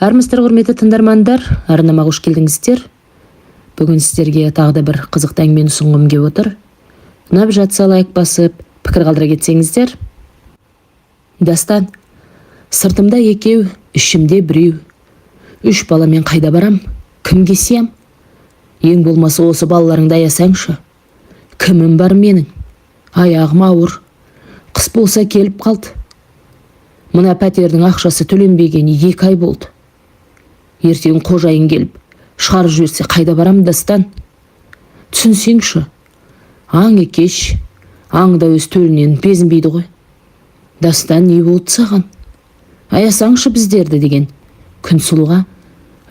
Армысыздар, құрметті тыңдармандар! Арнама қош келдіңіздер. Бүгін сіздерге тағы да бір қызықты әңгімені ұсынғым келіп отыр. Ұнап жатса, лайк басып, пікір қалдыра кетсеңіздер. Дастан, сыртымда екеу, ішімде біреу. Үш баламен қайда барам, кімге сиям? Ең болмаса осы балаларыңды аясаңшы. Кімім бар менің? Аяғым ауыр. Қыс болса келіп қалды. Мына пәтердің ақшасы төленбегені 2 ай болды. Ертең қожайын келіп шығарып жіберсе, қайда барам, Дастан? Түсінсеңші, аң екеш, аң да өз төлінен безінбейді ғой. Дастан, не болды саған? Аясаңшы біздерді, деген Күнсұлуға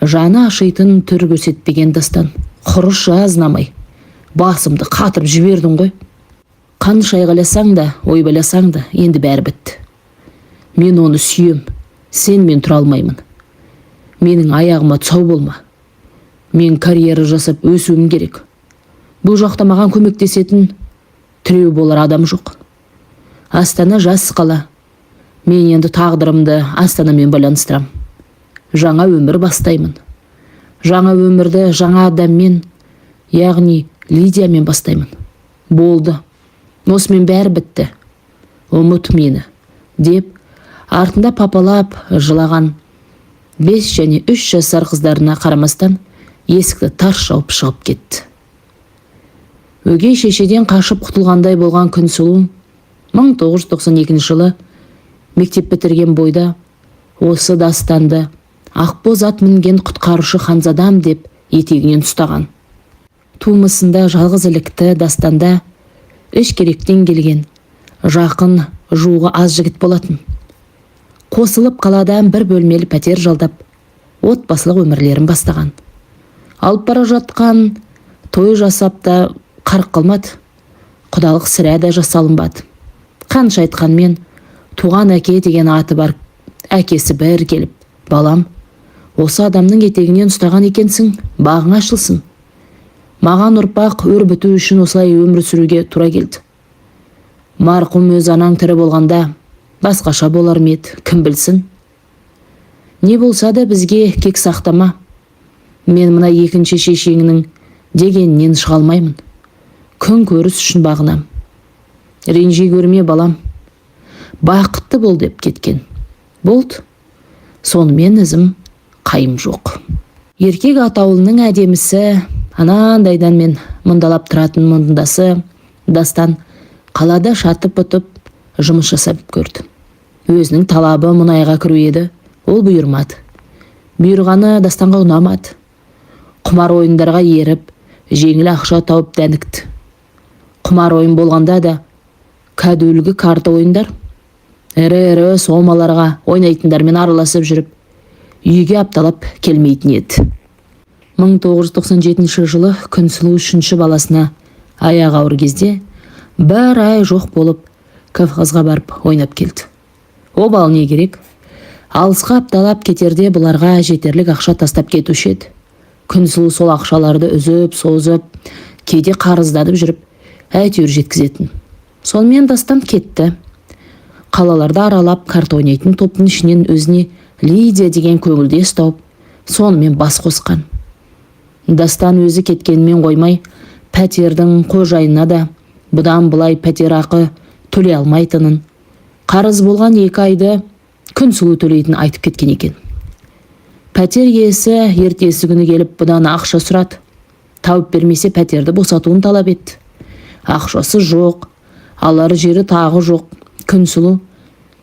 жаны ашитын түр көрсетпеген Дастан: «Құрыш, азынамай басымды қатырып жібердің ғой. Қанша айғайласаң да, ойбайласаң да, енді бәрі бітті. Мен оны сүйем, сенімен тұра алмаймын. Менің аяғыма тұсау болма. Мен карьера жасап өсуім керек. Бұл жақта маған көмектесетін, тіреу болар адам жоқ. Астана — жас қала. Мен енді тағдырымды Астанамен байланыстырам. Жаңа өмір бастаймын. Жаңа өмірді жаңа адаммен, яғни Лидиямен бастаймын. Болды, осымен бәрі бітті. Ұмыт мені», — деп, артында папалап жылаған 5 және 3 жасар қыздарына қарамастан, есікті тарс жауып шығып кетті. Өгей шешеден қашып құтылғандай болған Күнсұлу 1992 жылы мектеп бітірген бойда осы Дастанды ақбоз ат мінген құтқарушы ханзадам деп етегінен ұстаған. Тумысында жалғыз ілікті Дастанда үш керектен келген жақын жуығы аз жігіт болатын. Қосылып, қаладан бір бөлмелі пәтер жалдап, отбасылық өмірлерін бастаған. Алып бара жатқан той жасап та қарқ қылмады, құдалық сірә да жасалынбады. Қанша айтқанмен, туған әке деген аты бар әкесі бір келіп: «Балам, осы адамның етегінен ұстаған екенсің, бағың ашылсын. Маған ұрпақ өрбіту үшін осылай өмір сүруге тура келді. Марқұм өз анаң тірі болғанда басқаша болар ма еді, кім білсін? Не болса да бізге кек сақтама. Мен мына екінші шешеңнің дегенінен шыға алмаймын. Күн көріс үшін бағынам. Ренжи көрме, балам. Бақытты бол», — деп кеткен. Болды, сонымен ізім қайым жоқ. Еркек атаулының әдемісі, анандайдан мен мұндалап тұратын мұндасы Дастан қалада шатып бұтып жұмыс жасап көрді. Өзінің талабы мұнайға кіру еді, ол бұйырмады. Бұйырғаны Дастанға ұнамады. Құмар ойындарға еріп, жеңіл ақша тауып дәнікті. Құмар ойын болғанда да кәдуілгі карта ойындар. Ірі ірі сомаларға ойнайтындармен араласып жүріп, үйге апталап келмейтін еді. 1997 жылы Күнсұлу үшінші баласына аяғы ауыр кезде бір ай жоқ болып, Кавказға барып ойнап келді. Обал не керек, алысқа апталап кетерде бұларға жетерлік ақша тастап кетуші еді. Күнсұлу сол ақшаларды үзіп созып, кейде қарызданып жүріп, әйтеуір жеткізетін. Сонымен Дастан кетті. Қалаларды аралап, карта ойнайтын топтың ішінен өзіне Лидия деген көңілдес тауып, сонымен бас қосқан. Дастан өзі кеткенімен қоймай, пәтердің қожайынына да бұдан былай пәтер ақы төлей алмайтынын, қарыз болған 2 айды Күнсұлу төлейтінін айтып кеткен екен. Пәтер иесі ертесі күні келіп, бұдан ақша сұрады. Тауып бермесе, пәтерді босатуын талап етті. Ақшасы жоқ, алар жері тағы жоқ. Күнсұлу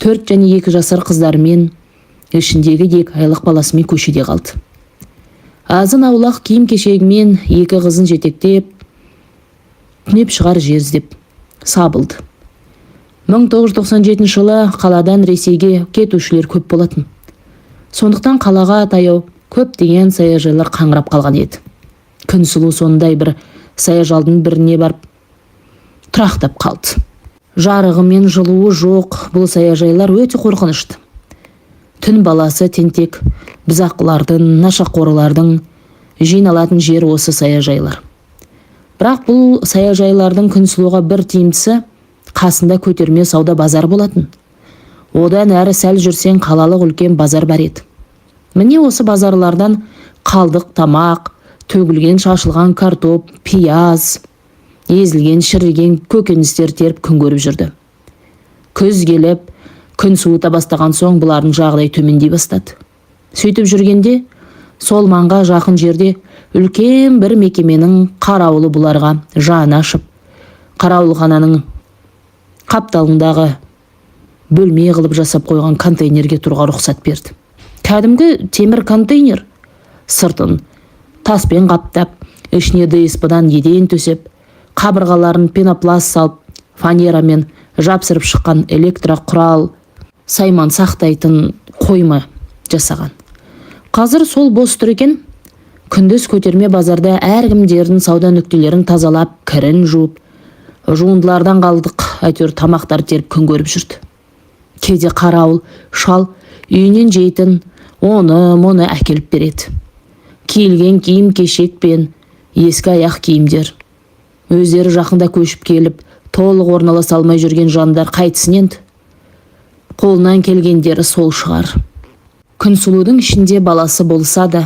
4 және 2 жасар қыздарымен, ішіндегі 2 айлық баласымен көшеде қалды. Азын аулақ киім кешегімен екі қызын жетектеп, түнеп шығар жер іздеп сабылды. 1997 жылы қаладан Ресейге кетушілер көп болатын. Сондықтан қалаға таяу көптеген саяжайлар қаңырап қалған еді. Күнсұлу сондай бір саяжалдың біріне барып тұрақтап қалды. Жарығы мен жылуы жоқ бұл саяжайлар өте қорқынышты. Түн баласы тентек бұзақылардың, нашақорлардың жиналатын жері осы саяжайлар. Бірақ бұл саяжайлардың Күнсұлуға бір тиімдісі — қасында көтерме сауда базар болатын. Одан әрі сәл жүрсең, қалалық үлкен базар бар еді. Міне, осы базарлардан қалдық тамақ, төгілген шашылған картоп, пияз, езілген шіріген көкөністер теріп күн көріп жүрді. Күз келіп, күн суыта бастаған соң, бұлардың жағдайы төмендей бастады. Сөйтіп жүргенде сол маңға жақын жерде үлкен бір мекеменің қарауылы бұларға жаны ашып, қарауылхананың қапталындағы бөлме қылып жасап қойған контейнерге тұруға рұқсат берді. Кәдімгі темір контейнер, сыртын таспен қаптап, ішіне ДСП-дан еден төсеп, қабырғаларын пенопласт салып, фанерамен жапсырып шыққан, электроқұрал сайман сақтайтын қойма жасаған. Қазір сол бос тұр екен. Күндіз көтерме базарда әркімдердің сауда нүктелерін тазалап, кірін жуып, жуындылардан қалдық әйтеуір тамақтар теріп күн көріп жүрді. Кейде қарауыл шал үйінен жейтін оны мұны әкеліп береді. Киілген киім кешек пен ескі аяқ киімдер. Өздері жақында көшіп келіп, толық орналаса алмай жүрген жандар қайтсін енді? Қолынан келгендері сол шығар. Күнсұлудың ішінде баласы болса да,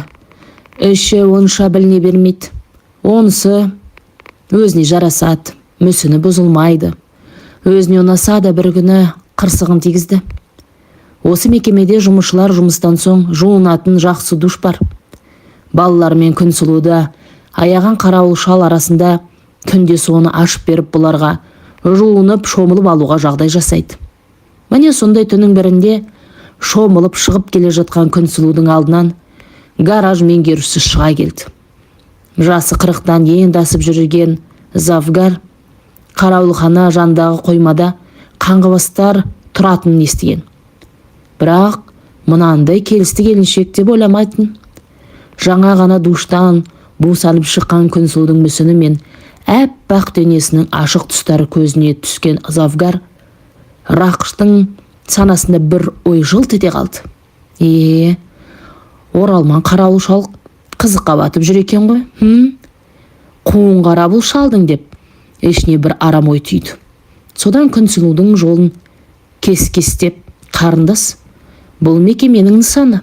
іші онша біліне бермейді. Онысы өзіне жарасады, мүсіні бұзылмайды. Өзіне ұнаса да, бір күні қырсығын тигізді. Осы мекемеде жұмысшылар жұмыстан соң жуынатын жақсы душ бар. Балалар мен Күнсұлуды аяған қарауыл шал арасында түнде соны ашып беріп, бұларға жуынып, шомылып алуға жағдай жасайды. Міне, сондай түннің бірінде шомылып шығып келе жатқан Күнсұлудың алдынан гараж меңгерушісі шыға келді. Жасы 40-тан енді асып жүрген завгар қарауылхана жанындағы қоймада қаңғыбастар тұратынын естіген, бірақ мынандай келісті келіншек деп ойламайтын. Жаңа ғана душтан бусанып шыққан Күнсұлудың мүсіні мен әппақ денесінің ашық тұстары көзіне түскен завгар Рақыштың санасында бір ой жылт ете қалды: «Е, оралман қарауыл шал қызыққа батып жүр екен ғой, хм? Қуын қара бұл шалдың», — деп ішіне бір арам ой түйді. Содан Күнсұлудың жолын кес-кестеп: «Қарындас, бұл мекеменің нысаны.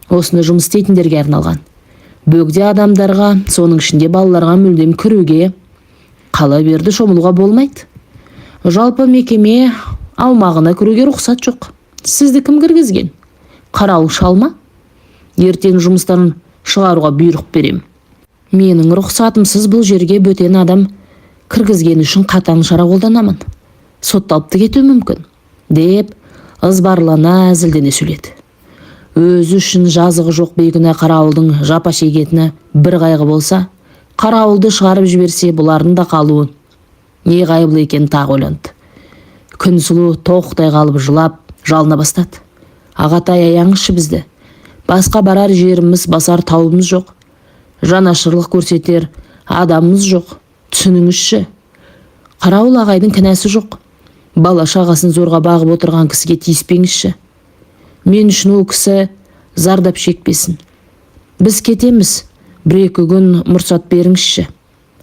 Осында жұмыс істейтіндерге арналған. Бөгде адамдарға, соның ішінде балаларға мүлдем кіруге, қала берді шомылуға болмайды. Жалпы мекеме аумағына кіруге рұқсат жоқ. Сізді кім кіргізген? Қарауыл шал ма? Ертең жұмыстан шығаруға бұйрық берем. Менің рұқсатымсыз бұл жерге бөтен адам кіргізген үшін қатаң шара қолданамын. Сотталып та кетуі мүмкін», — деп ызбарлана, әзілдене сөйледі. Өзі үшін жазығы жоқ бейкүнә қарауылдың жапа шегетіні бір қайғы болса, қарауылды шығарып жіберсе, бұлардың да қалуы не ғайыплы екенін тағы ойланды. Күнсұлу тоқтай қалып, жылап жалына бастады: «Ағатай, аяңызшы бізді. Басқа барар жеріміз, басар тауымыз жоқ. Жанашырлық көрсетер адамымыз жоқ. Түсініңізші, қарауыл ағайдың кінәсі жоқ. Бала шағасын зорға бағып отырған кісіге тиіспеңізші. Мен үшін ол кісі зардап шекпесін. Біз кетеміз, бір екі күн мұрсат беріңізші.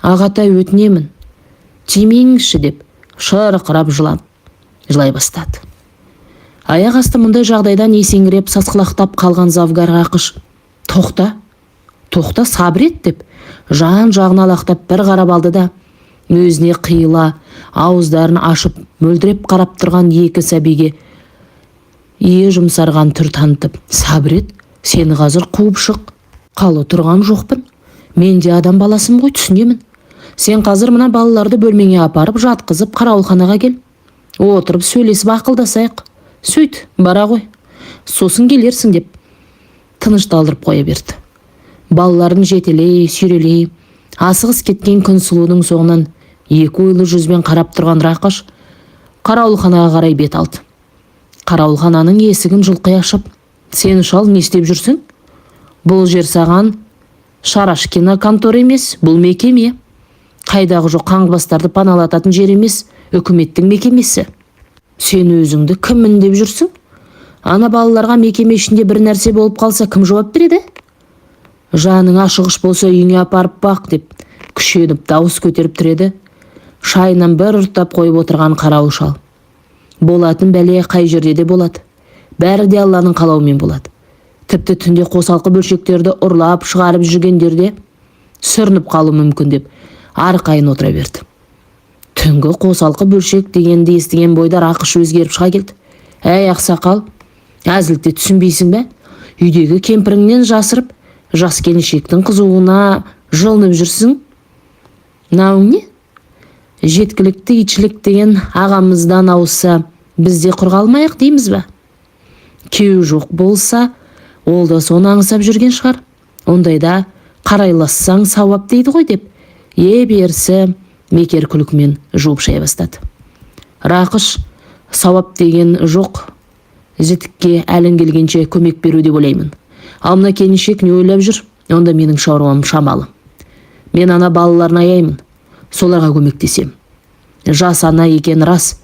Ағатай, өтінемін, тимеңізші», — деп шырқырап жылап жылай бастады. Аяқ асты мұндай жағдайдан есеңгіреп, сасқалақтап қалған завгар Рақыш: «Тоқта, тоқта, сабыр ет», — деп жан жағына алақтап бір қарап алды да, өзіне қиыла ауыздарын ашып мөлдіреп қарап тұрған екі сәбиге ие жұмсарған түр танытып: «Сабыр ет, сені қазір қуып шық қалы тұрған жоқпын. Мен де адам баласымын ғой, түсінемін. Сен қазір мына балаларды бөлмеңе апарып жатқызып, қарауылханаға кел. Отырып сөйлесіп, ақылдасайық. Сөйт, бара ғой, сосын келерсің», — деп тынышталдырып қоя берді. Балаларын жетелей, сүйрелей асығыс кеткен Күнсұлудың соңынан екі ойлы жүзбен қарап тұрған Рақыш қарауылханаға қарай бет алды. Қарауылхананың есігін жұлқи ашып: «Сен, шал, не істеп жүрсің? Бұл жер саған шарашкина контора емес, бұл мекеме. Қайдағы жоқ қаңғыбастарды паналататын жер емес, үкіметтің мекемесі. Сен өзіңді кіммін деп жүрсің? Ана балаларға мекеме ішінде бір нәрсе болып қалса, кім жауап береді? Жаның ашығыш болса, үйіңе апарып бақ», — деп күшеніп дауыс көтеріп тұр еді, шайынан бір ұрттап қойып отырған қарауыл шал: «Болатын бәле қай жерде де болады. Бәрі де Алланың қалауымен болады. Тіпті түнде қосалқы бөлшектерді ұрлап шығарып жүргендер де сүрініп қалуы мүмкін деп арқайын отыра берді. Түнгі қосалқы бөлшек дегенді естіген бойда Рақыш өзгеріп шыға келді. Әй, ақсақал, әзілді түсінбейсің бе? Үйдегі кемпіріңнен жасырып, жас келіншектің қызуына жылынып жүрсің. Мынауың не? Жеткілікті итшілік деген ағамыздан ауысса, біз де құр қалмайық дейміз ба? Күйеуі жоқ болса, ол да соны аңсап жүрген шығар. Ондайда қарайлассаң сауап дейді ғой деп, еп ерсі мекер күлкімен жуып шая бастады. Рақыш, сауап деген жоқ, жітікке әлің келгенше көмек беру деп ойлаймын. Ал мына келіншек не ойлап жүр? Онда менің шаруам шамалы. Мен ана балаларын аяймын, соларға көмектесем. Жас ана екен рас,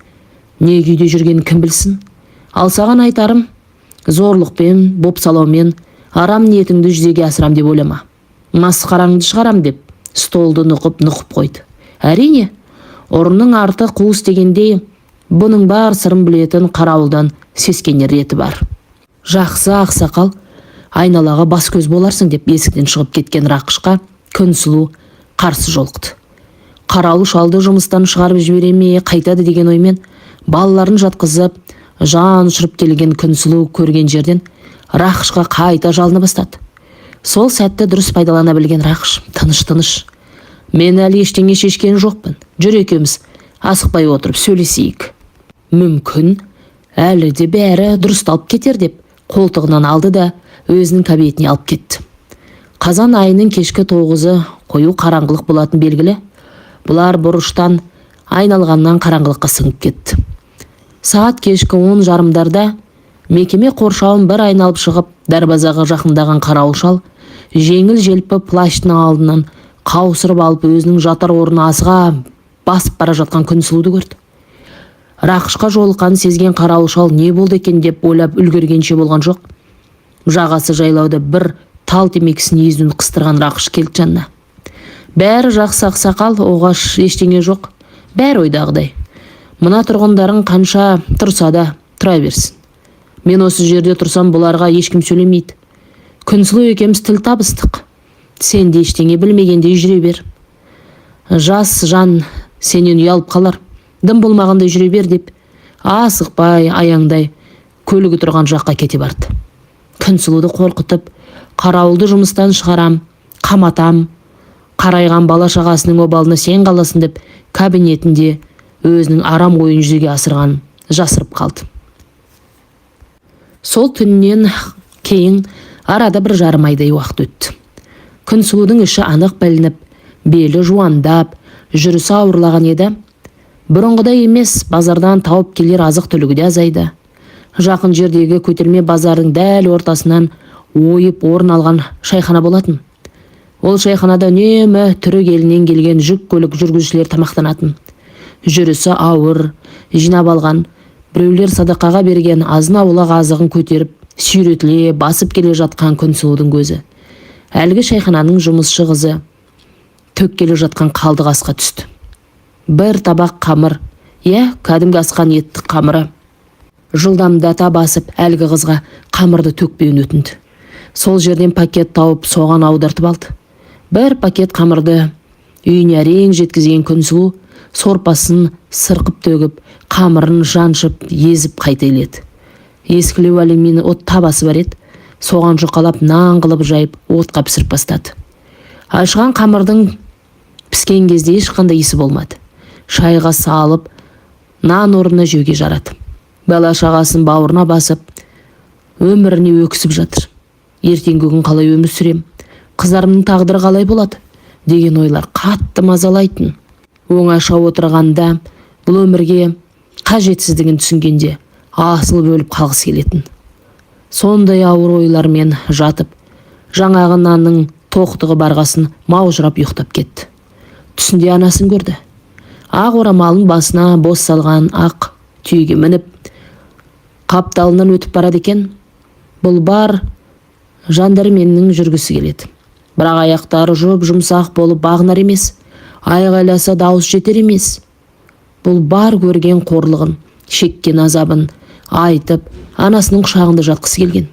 не күйде жүргенін кім білсін. Ал саған айтарым, зорлықпен, бопсалаумен арам ниетіңді жүзеге асырам деп ойлама. Масқараңды шығарам деп столды нұқып нұқып қойды. Әрине, ұрының арты қуыс дегендей, бұның бар сырын білетін қарауылдан сескенер реті бар. Жақсы, ақсақал, айналаға бас көз боларсың деп есіктен шығып кеткен Рақышқа Күнсұлу қарсы жолықты. Қарауыл шалды жұмыстан шығарып жібере ме, қайтады деген оймен балаларын жатқызып, жан ұшырып келген Күнсұлу көрген жерден Рақышқа қайта жалына бастады. Сол сәтті дұрыс пайдалана білген Рақыш: «Тыныш, тыныш, мен әлі ештеңе шешкен жоқпын. Жүр, екеуміз асықпай отырып сөйлесейік. Мүмкін, әлі де бәрі дұрысталып кетер», – деп қолтығынан алды да өзінің кабинетіне алып кетті. Қазан айының кешкі 9-ы, қою қараңғылық болатын белгілі. Бұлар бұрыштан айналғаннан қараңғылыққа сіңіп кетті. Сағат кешкі 10:30-дарда мекеме қоршауын бір айналып шығып, дарбазаға жақындаған қарауыл шал жеңіл желпі плащтың алдынан қаусырып алып, өзінің жатар орнына асыға басып бара жатқан Күнсұлуды көрді. Рақышқа жолыққанын сезген қарауыл шал не болды екен деп ойлап үлгергенше болған жоқ, жағасы жайлауда бір тал темекісін езуін қыстырған Рақыш келді жанына. «Бәрі жақсы, ақсақал, оғаш ештеңе жоқ, бәрі ойдағыдай. Мына тұрғындарың қанша тұрса да тұра берсін. Мен осы жерде тұрсам, бұларға ешкім сөйлемейді. Күнсұлу екеуміз тіл табыстық. Сен де ештеңе білмегендей жүре бер. Жас жан сенен ұялып қалар. Дым болмағандай жүре бер», – деп асықпай аяңдай көлігі тұрған жаққа кете барды. Күнсұлуды қорқытып, қарауылды жұмыстан шығарам, қаматам, қарайған бала шағасының обалына сен қаласың деп кабинетінде өзінің арам ойын жүзеге асырған жасырып қалды. Сол түннен кейін арада 1,5 айдай уақыт өтті. Күнсұлудың іші анық білініп, белі жуандап, жүрісі ауырлаған еді. Бұрынғыдай емес, базардан тауып келер азық түлігі де азайды. Жақын жердегі көтерме базардың дәл ортасынан ойып орын алған шайхана болатын. Ол шайханада үнемі түрік елінен келген жүк көлік жүргізушілер тамақтанатын. Жүрісі ауыр, жинап алған, біреулер садақаға берген азын аулақ азығын көтеріп, сүйретіле басып келе жатқан Күнсұлудың көзі әлгі шайхананың жұмысшы қызы төккелі жатқан қалдық асқа түсті. Бір табақ қамыр, иә, кәдімгі асқан етті қамыры. Жылдамдата басып, әлгі қызға қамырды төкпеуін өтінді. Сол жерден пакет тауып, соған аудартып алды. Бір пакет қамырды үйіне әрең жеткізген Күнсұлу сорпасын сырқып төгіп, қамырын жаншып езіп қайта иледі. Ескілеу алюминий от табасы бар еді, соған жұқалап нан қылып жайып, отқа пісіріп бастады. Ашыған қамырдың піскен кезде ешқандай иісі болмады. Шайға салып, нан орнына жеуге жарады. Бала шағасын бауырына басып, өміріне өксіп жатыр. Ертеңгі күн қалай өмір сүрем, қыздарымның тағдыры қалай болады деген ойлар қатты мазалайтын. Оңаша отырғанда бұл өмірге қажетсіздігін түсінгенде асылып өліп қалғысы келетін. Сондай ауыр ойлармен жатып, жаңағы нанның тоқтығы барғасын маужырап ұйықтап кетті. Түсінде анасын көрді. Ақ орамалын басына бос салған, ақ түйеге мініп, қапталынан өтіп барады екен. Бұл бар жандәрменнің жүргісі келеді, бірақ аяқтары жұп жұмсақ болып бағынар емес, айғайласа дауыс жетер емес. Бұл бар көрген қорлығын, шеккен азабын айтып, анасының құшағында жатқысы келген.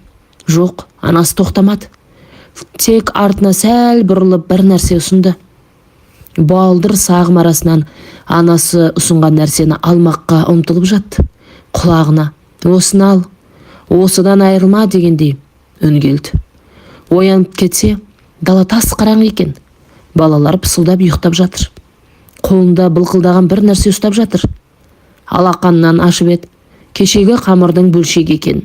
Жоқ, анасы тоқтамады. Тек артына сәл бұрылып бір нәрсе ұсынды. Балдыр сағым арасынан анасы ұсынған нәрсені алмаққа ұмтылып жатты. Құлағына «Осыны ал, осыдан айырылма» дегендей үн келді. Оянып кетсе, дала тас қараңғы екен. Балалар пысылдап ұйықтап жатыр. Қолында былқылдаған бір нәрсе ұстап жатыр. Алақаннан ашып еді, кешегі қамырдың бөлшегі екен.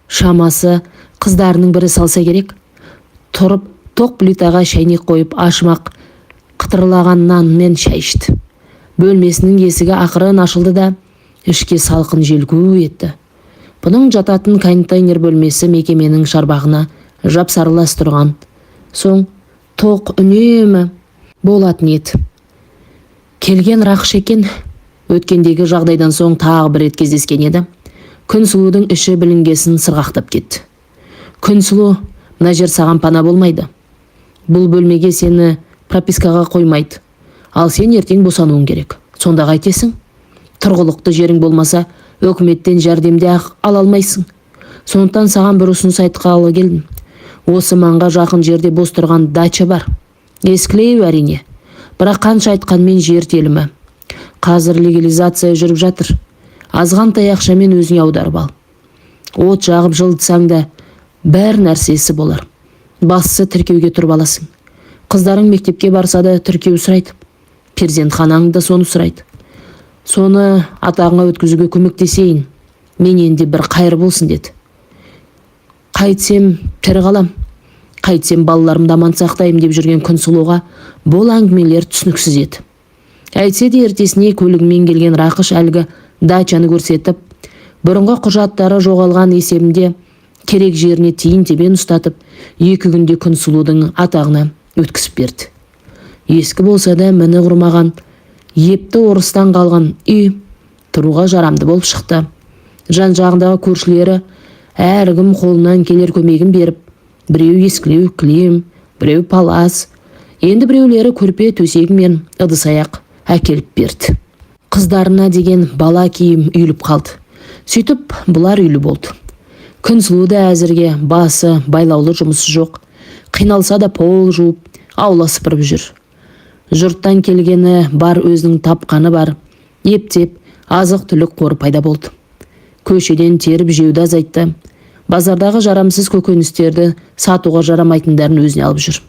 Шамасы, қыздарының бірі салса керек. Тұрып, тоқ плитаға шәйнек қойып, ашымақ қытырлаған нанмен шай ішті. Бөлмесінің есігі ақырын ашылды да, ішке салқын жел гу етті. Бұның жататын контейнер бөлмесі мекеменің шарбағына жапсарлас тұрған соң, тоқ үнемі болатын еді. Келген Рақыш екен. Өткендегі жағдайдан соң тағы бір рет кездескен еді. Күнсұлудың іші білінгесін сырғақтап кетті. «Күнсұлу, мына жер саған пана болмайды. Бұл бөлмеге сені пропискаға қоймайды. Ал сен ертең босануың керек. Сонда қайтесің? Тұрғылықты жерің болмаса, өкіметтен жәрдем де ала алмайсың. Сондықтан саған бір ұсыныс айтқалы келдім. Осы маңға жақын жерде бос тұрған дача бар. Ескілеу, әрине, бірақ қанша айтқанмен жер телімі. Қазір легализация жүріп жатыр. Азғантай ақшамен өзіңе аударып ал. От жағып жылытсаң да бәр нәрсесі болар. Бастысы, тіркеуге тұрып аласың. Қыздарың мектепке барса да, тіркеу сұрайды. Перзентханаң да соны сұрайды. Соны атағыңа өткізуге көмектесейін. Менен де бір қайыр болсын», — деді. «Қайтсем тірі қалам, қайтсем балаларымды аман сақтаймын», — деп жүрген Күнсұлуға бұл әңгімелер түсініксіз еді. Әйтсе де, ертесіне көлігімен келген Рақыш әлгі дачаны көрсетіп, бұрынғы құжаттары жоғалған есебінде керек жеріне тиін тебен ұстатып, 2 күнде Күнсұлудың атағына өткізіп берді. Ескі болса да, міні құрмаған, епті орыстан қалған үй тұруға жарамды болып шықты. Жан жағындағы көршілері әркім қолынан келер көмегін беріп, біреу ескілеу кілем, біреу палас, енді біреулері көрпе төсегі мен ыдыс аяқ әкеліп берді. Қыздарына деген бала киім үйіліп қалды. Сөйтіп, бұлар үйлі болды. Күнсұлу да әзірге басы байлаулы жұмысы жоқ. Қиналса да, пол жуып, аула сыпырып жүр. Жұрттан келгені бар, өзінің тапқаны бар. Ептеп азық түлік қоры пайда болды. Көшеден теріп жеуді азайтты. Базардағы жарамсыз көкөністерді, сатуға жарамайтындарын өзіне алып жүр.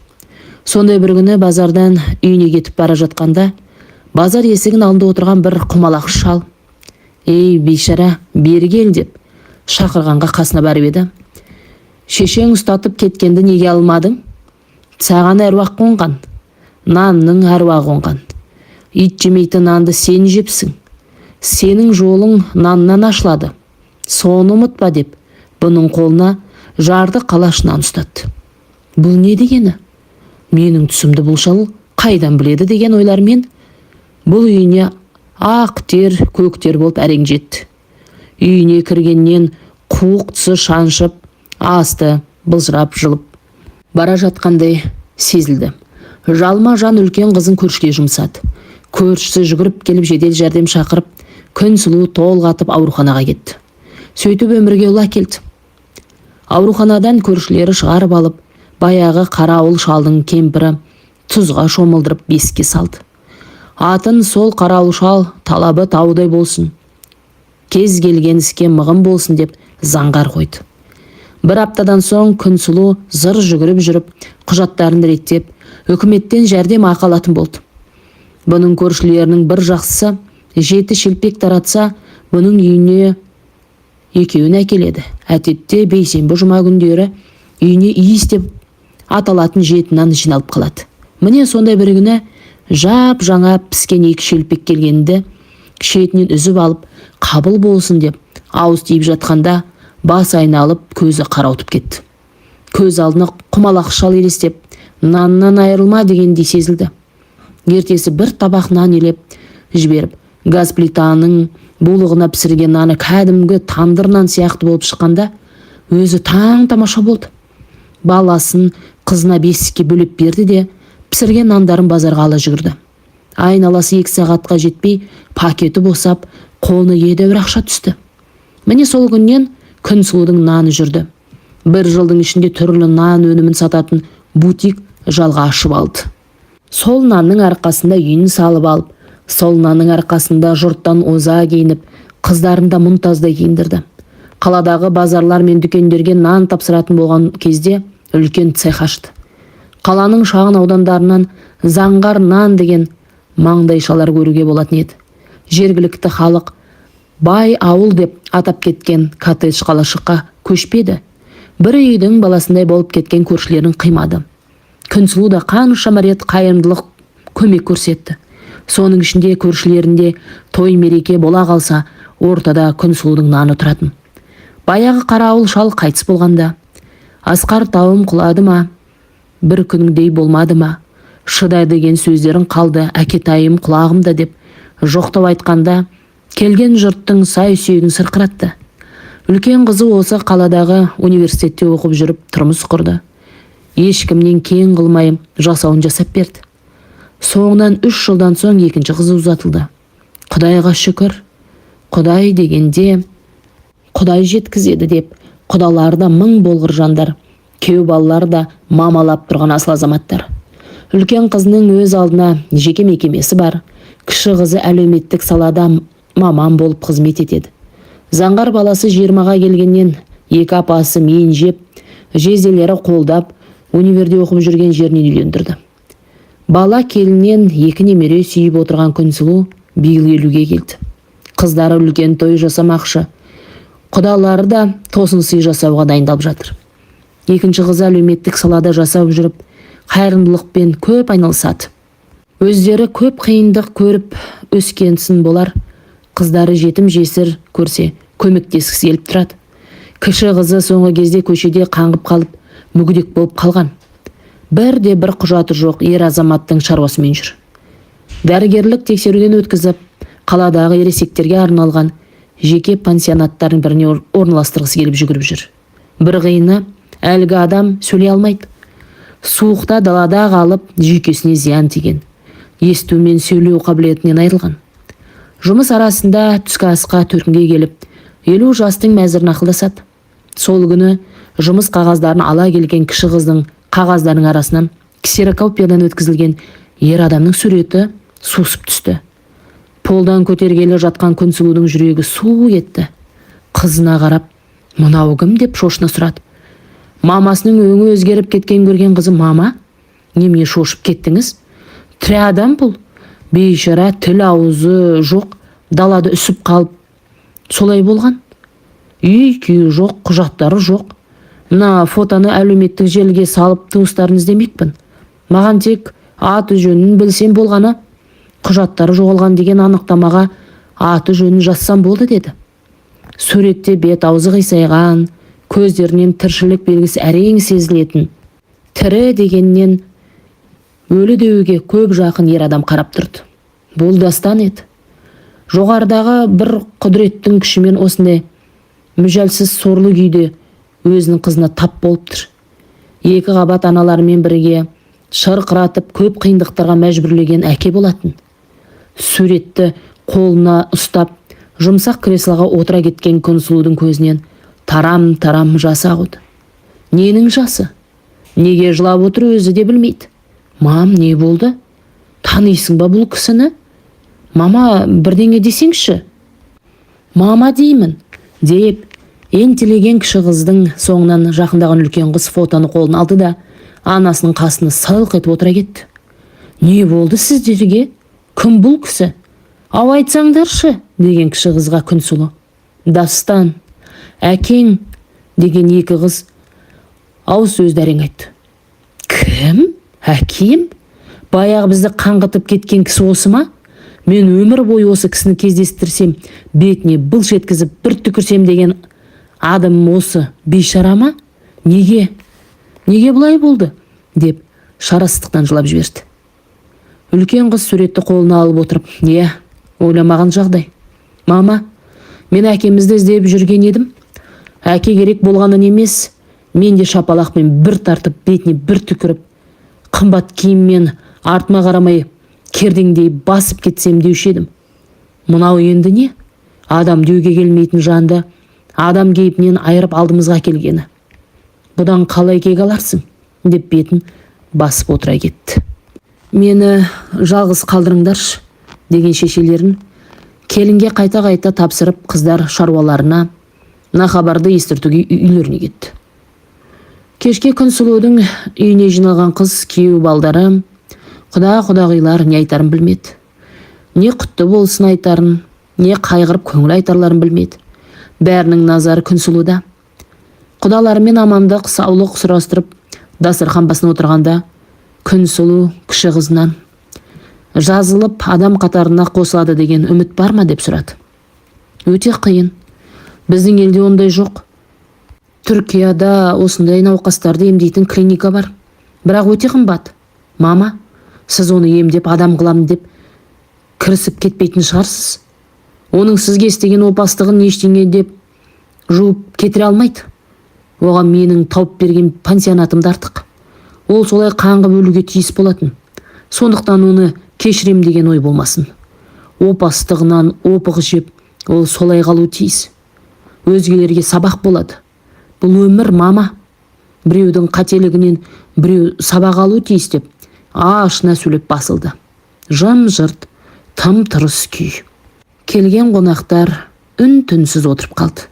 Сондай бір күні базардан үйіне кетіп бара жатқанда, базар есігінің алдында отырған бір құмалақ шал: «Ей, бейшара, бері кел», — деп шақырғанға қасына барып еді: «Шешең ұстатып кеткенді неге алмадың? Саған әруақ қонған, нанның әруағы қонған. Ит жемейтін нанды сен жепсің. Сенің жолың наннан ашылады, соны ұмытпа», — деп бұның қолына жарты қалаш нан ұстатты. Бұл не дегені? Менің түсімді бұл шал қайдан біледі деген ойлармен бұл үйіне ақ тер көк тер болып әрең жетті. Үйіне кіргеннен қуық тұсы шаншып, асты былжырап жылып бара жатқандай сезілді. Жалма жан үлкен қызын көршіге жұмсады. Көршісі жүгіріп келіп, жедел жәрдем шақырып, Күнсұлу толғатып ауруханаға кетті. Сөйтіп өмірге ұл әкелді. Ауруханадан көршілері шығарып алып, баяғы қарауыл шалдың кемпірі тұзға шомылдырып, бесікке салды. Атын сол қарауыл шал «Талабы таудай болсын, кез келген іске мығым болсын» деп заңғар қойды. Бір аптадан соң Күнсұлу зыр жүгіріп жүріп, құжаттарын реттеп, үкіметтен жәрдем ақы алатын болды. Бұның көршілерінің бір жақсысы, жеті шелпек таратса, бұның үйіне екеуін әкеледі. Әдетте бейсенбі, жұма күндері үйіне иіс деп аталатын жеті нан жиналып қалады. Міне, сондай бір күні жап жаңа піскен екі шелпек келгенді шетінен үзіп алып, қабыл болсын деп ауыз тиіп жатқанда, бас айналып, көзі қарауытып кетті. Көз алдына құмалақ шал елестеп, «Наннан айырылма» дегендей сезілді. Ертесі бір табақ нан елеп жіберіп, газ плитаның булығына пісірген наны кәдімгі тандыр нан сияқты болып шыққанда, өзі таң тамаша болды. Баласын қызына бесікке бөлеп берді де, пісірген нандарын базарға ала жүгірді. Айналасы 2 сағатқа жетпей пакеті босап, қолына едәуір ақша түсті. Міне, сол күннен Күнсұлудың наны жүрді. Бір жылдың ішінде түрлі нан өнімін сататын бутик жалға ашып алды. Сол нанның арқасында үйін салып алып, сол нанның арқасында жұрттан оза киініп, қыздарын да мұнтаздай киіндірді. Қаладағы базарлар мен дүкендерге нан тапсыратын болған кезде үлкен цех ашты. Қаланың шағын аудандарынан «Заңғар нан» деген маңдайшалар көруге болатын еді. Жергілікті халық бай ауыл деп атап кеткен коттедж қалашыққа көшпеді. Бір үйдің баласындай болып кеткен көршілерін қимады. Күнсұлу да қаншама рет қайырымдылық көмек көрсетті. Соның ішінде көршілерінде той мереке бола қалса, ортада Күнсұлудың наны тұратын. Баяғы қарауыл шал қайтыс болғанда, «Асқар тауым құлады ма, бір күніңдей болмады ма, шыда» деген сөздерің қалды әкетайым құлағымда деп жоқтау айтқанда, келген жұрттың сай сүйегін сырқыратты. Үлкен қызы осы қаладағы университетте оқып жүріп тұрмыс құрды. Ешкімнен кең қылмай жасауын жасап берді. Соңынан 3 жылдан соң екінші қызы ұзатылды. Құдайға шүкір, құдай дегенде құдай жеткізеді деп, құдалары да мың болғыр жандар, күйеу балалары да мамалап тұрған асыл азаматтар. Үлкен қызының өз алдына жеке мекемесі бар. Кіші қызы әлеуметтік салада маман болып қызмет етеді. Заңғар баласы 20-ға келгеннен екі апасы миын жеп, жезделері қолдап, универде оқып жүрген жерінен үйлендірді. Бала келіннен екі немере сүйіп отырған Күнсұлу биыл 50-ге келді. Қыздары үлкен той жасамақшы. Құдалары да тосын сый жасауға дайындалып жатыр. Екінші қызы әлеуметтік салада жасап жүріп, қайырымдылықпен көп айналысады. Өздері көп қиындық көріп өскенсін болар, қыздары жетім жесір көрсе, көмектескісі келіп тұрады. Кіші қызы соңғы кезде көшеде қаңғып қалып, мүгедек болып қалған. Бірде бір құжаты жоқ ер азаматтың шаруасымен жүр. Дәрігерлік тексеруден өткізіп, қаладағы ересектерге арналған жеке пансионаттардың біріне орналастырғысы келіп жүгіріп жүр. Бір қиыны, әлгі адам сөйлей алмайды. Суықта далада қалып, жүйкесіне зиян тиген. Есту мен сөйлеу қабілетінен айырылған. Жұмыс арасында түскі асқа төркінге келіп, 50 жастың мәзірін ақылдасады. Сол күні жұмыс қағаздарын ала келген кіші қыздың қағаздарының арасынан ксерокопиядан өткізілген ер адамның суреті сусып түсті. Полдан көтергелі жатқан Күнсұлудың жүрегі су етті. Қызына қарап, «Мынау кім?» деп шошына сұрады. Мамасының өңі өзгеріп кеткен көрген қызы: «Мама, немене шошып кеттіңіз? Тірі адам бұл. Бейшара, тіл аузы жоқ, далада үсіп қалып солай болған. Үй күйі жоқ, құжаттары жоқ. Мына фотоны әлеуметтік желіге салып, туыстарын іздемекпін. Маған тек аты жөнін білсем болғаны. Құжаттары жоғалған деген анықтамаға аты жөнін жазсам болды», — деді. Суретте бет аузы қисайған, көздерінен тіршілік белгісі әрең сезілетін, тірі дегеннен өлі деуге көп жақын ер адам қарап тұрды. Бұл Дастан еді. Жоғарыдағы бір құдіреттің күшімен осындай мүжәлсіз сорлы күйде өзінің қызына тап болып тұр. Екі қабат аналарымен бірге шырқыратып, көп қиындықтарға мәжбүрлеген әке болатын. Суретті қолына ұстап, жұмсақ креслоға отыра кеткен Күнсұлудың көзінен тарам тарам жас ағуда. Ненің жасы, неге жылап отыр, өзі де білмейді. «Мам, не болды? Танисың ба бұл кісіні? Мама, бірдеңе десеңші, мама деймін», — деп ентелеген кіші қыздың соңынан жақындаған үлкен қыз фотоны қолына алды да, анасының қасына сылқ етіп отыра кетті. «Не болды сіздерге? Кім бұл кісі? Ау, айтсаңдаршы», — деген кіші қызға Күнсұлу. «Дастан, әкең», — деген екі қыз ауыз сөзді әрең айтты. «Кім? Әкем? Баяғы бізді қаңғытып кеткен кісі осы ма? Мен өмір бойы осы кісіні кездестірсем, бетіне былш еткізіп бір түкірсем деген адам осы бейшара ма? Неге, неге бұлай болды?» — деп шарасыздықтан жылап жіберді. Үлкен қыз суретті қолына алып отырып: «Иә, ойламаған жағдай, мама. Мен әкемізді іздеп жүрген едім. Әке керек болғанын емес, мен де шапалақпен бір тартып, бетіне бір түкіріп, қымбат киіммен артыма қарамай кердеңдей басып кетсем деуші едім. Мынау енді не? Адам деуге келмейтін жанды адам кейпінен айырып алдымызға келгені». Бұдан қалай кек аларсың?» деп бетін басып отыра кетті. «Мені жалғыз қалдырыңдаршы», – деген шешелерін келінге қайта-қайта тапсырып, қыздар шаруаларына мына хабарды естіртуге үйлеріне кетті. Кешке Күнсұлудың үйіне жиналған қыз, күйеу балдары, құда құдағилар не айтарын білмеді. Не құтты болсын айтарын, не қайғырып көңіл айтарларын білмеді. Бәрінің назары Күнсұлуда. Құдаларымен амандық саулық сұрастырып, дастархан басына отырғанда, Күнсұлу кіші қызынан: «Жазылып, адам қатарына қосылады деген үміт бар ма?» – деп сұрады. «Өте қиын. Біздің елде ондай жоқ. Түркияда осындай науқастарды емдейтін клиника бар, бірақ өте қымбат. Мама, сіз оны емдеп, адам қыламын деп кірісіп кетпейтін шығарсыз. Оның сізге істеген опасыздығын ештеңе деп жуып кетіре алмайды. Оған менің тауып берген пансионатым да артық. Ол солай қаңғып өлуге тиіс болатын. Сондықтан оны кешірем деген ой болмасын. Опасыздығынан опық жеп, ол солай қалуы тиіс. Өзгелерге сабақ болады. Бұл өмір, мама. Біреудің қателігінен біреу сабақ алуы тиіс», – деп ашына сөйлеп басылды. Жым жырт, тым тырыс күй. Келген қонақтар үн түнсіз отырып қалды.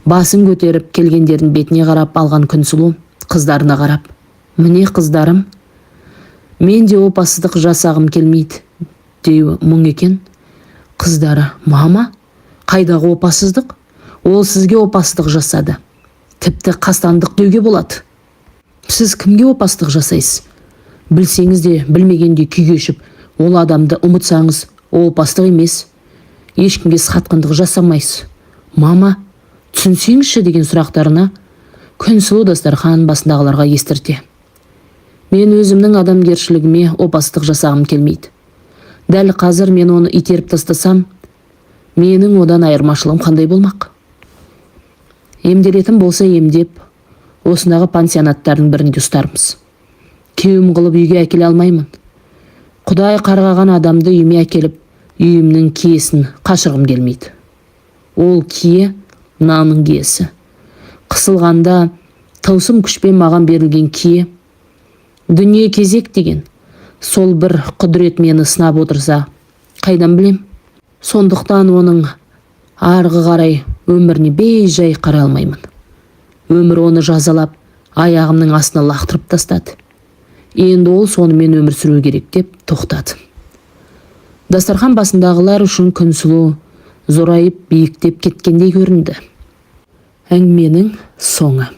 Басын көтеріп, келгендердің бетіне қарап алған Күнсұлу қыздарына қарап: «Міне, қыздарым, мен де опасыздық жасағым келмейді деуі мұң екен». Қыздары: «Мама, қайдағы опасыздық? Ол сізге опасыздық жасады, тіпті қастандық деуге болады. Сіз кімге опасыздық жасайсыз? Білсеңіз де, білмегендей күй кешіп, ол адамды ұмытсаңыз, ол опасыздық емес. Ешкімге сатқындық жасамайсыз. Мама, түсінсеңізші», – деген сұрақтарына Күнсұлу дастархан басындағыларға естірте: «Мен өзімнің адамгершілігіме опасыздық жасағым келмейді. Дәл қазір мен оны итеріп тастасам, менің одан айырмашылығым қандай болмақ? Емделетін болса, емдеп, осындағы пансионаттардың бірінде ұстармыз. Күйеуім қылып үйге әкеле алмаймын. Құдай қарғаған адамды үйіме әкеліп, үйімнің киесін қашырғым келмейді. Ол кие – нанның киесі, қысылғанда тылсым күшпен маған берілген кие. Дүние кезек деген сол бір құдірет мені сынап отырса, қайдан білем? Сондықтан оның арғы қарай өміріне бей-жай қарай алмаймын. Өмір оны жазалап, аяғымның астына лақтырып тастады. Енді ол сонымен өмір сүру керек», – деп тоқтады. Дастархан басындағылар үшін Күнсұлу зорайып, биіктеп кеткендей көрінді. Әңгіменің соңы.